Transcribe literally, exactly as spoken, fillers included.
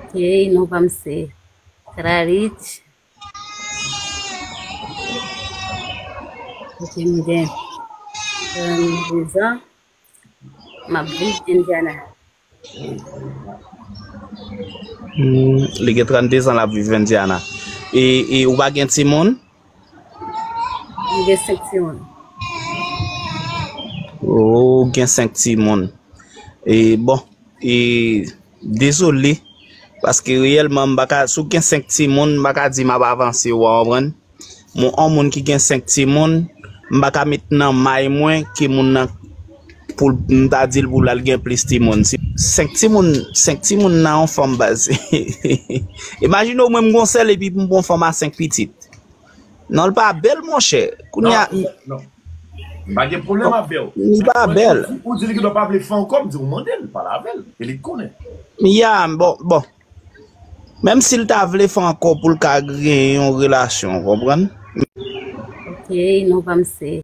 Ok, non pa m se Trarich. Ok, m gen trannde zan. M ap viv Indiana. Hmm, li gen trannde zan, l ap viv Indiana. E, e ou pa gen timoun? M gen senk timoun. Ou gen senk timoun. E bon, e dezole, paske reyèlman, m pa ka, si w gen senk timoun, m pa ka di m ap avanse w, w konprann? Mwen, yon moun ki gen senk timoun, m pa ka met nan may mwen ke moun nan, pou m ta di l pou l al gen plis timoun. Si senk timoun, senk timoun nan yon fanm baz. Imajine w, mwen m gon sèl epi m gon fanm a senk pitit. Non, l pa bèl, monchè. Kounye a, Non, non. M pa gen pwoblèm avè w. Li pa bèl. Ou di li ki pa vle fè ankò, m di w mande l, pale avè l. E li t konnen. Ya, bon, bon. Menm si l ta vle fè ankò pou l ka gen yon relasyon, w konprann? Ok, non pa m se